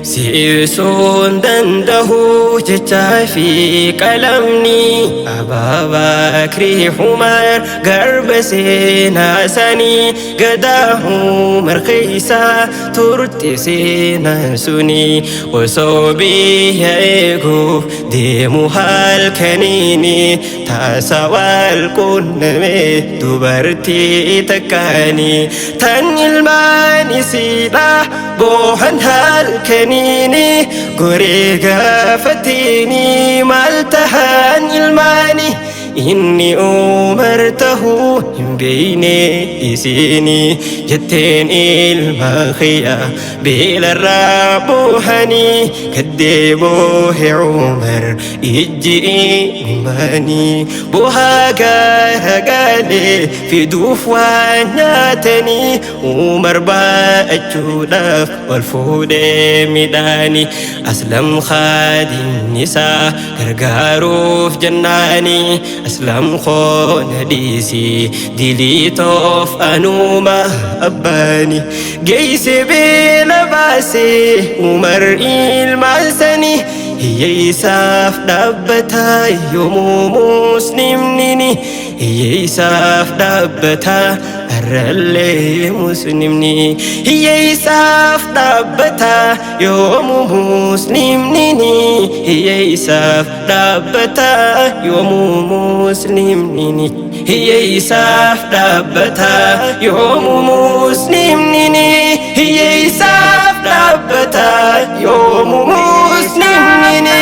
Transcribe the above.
Si ibsuun dandahu jechaa fi qalamni Abaabakrii Umar garba seenaa sanii gadaa Umar keessa turte seenaan suni osoo biyya eeguuf deemu halkaniini taasa wal qunname dubartii takkaani tan ilmaan isiidha boohan halkaniini goree gaafatini maal tahan ilmaani inni Umar tahuu hin beeyne isiini jetteen ilma khiyya beelarraa boohanii gaddee boohe Umar ijji imimmaanii boohaa garagalee fiduuf waan nyaatanii Umar baa'achuudhaaf ol fuudhee midhaanii Aslam khaadimni isaa gargaaruuf jennaanii Aslam koona dhiisi dilii toof anuma abbaani geeyse beela baase Umar ilmaan sanii hiyyeessaaf dhaabbataa yoomuu muslimnini hiyyeessaaf dhaabbataa har'allee muslimni hiyyeessaaf dhaabbataa yoomuu muslimnini hiyyeessaaf dhaabbataa yoomuu muslimnini hiyyeessaaf dhaabbataa yoomuu muslimnini hiyyeessaaf dhaabbataa yoomuu muslimnini.